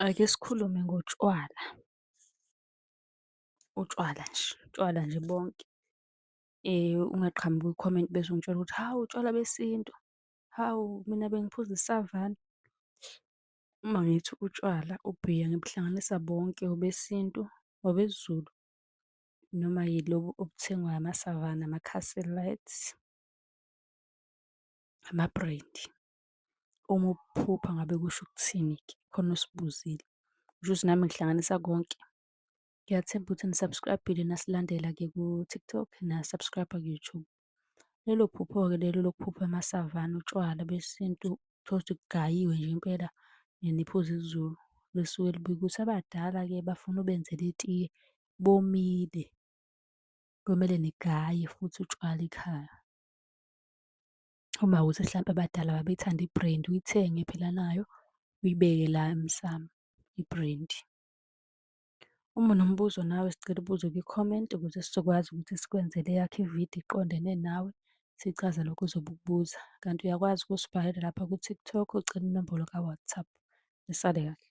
Ake sikhulume ngotshwala, utshwala nje, utshwala nje bonke. Ungaqhamuki kwi-comment bese ungitshela ukuthi hawu utshwala besintu, hawu mina bengiphuza iSavanna. Uma ngithi utshwala ubhiya ngibuhlanganisa bonke, obesintu, obesiZulu noma yilobu obuthengwayo amaSavanna, ama-Castle Lite, ama-brandy. Uma ubuphupha ngabe kusho ukuthini-ke? Khona osibuzile. Kushuthi nami ngihlanganisa konke. Ngiyathemba ukuthi ni-subscribe-ile nasilandela-ke ku-TikTok, na-subscribe-a ku-YouTube. Lelo phupho-ke lelo lokuphupha amaSavanna, utshwala besintu, uthole ukuthi kugayiwe nje impela niphuza isiZulu, lisuke libika ukuthi abadala-ke bafuna ubenzele itiye, bomile. Komele nigaye futhi utshwala ekhaya. Uma kuwukuthi hlampe abadala babethanda i-brandy, uyithenge phela nayo uyibeke la emsamo i-brandy. Uma unombuzo nawe sicela ubuze kwi-comment ukuze sizokwazi ukuthi sikwenzele eyakho ividiyo iqondene nawe, sichaze lokho ozobe ukubuza. Kanti uyakwazi ukusibhalela lapha ku-TikTok ucele inombolo ka-WhatsApp. Nisale kahle.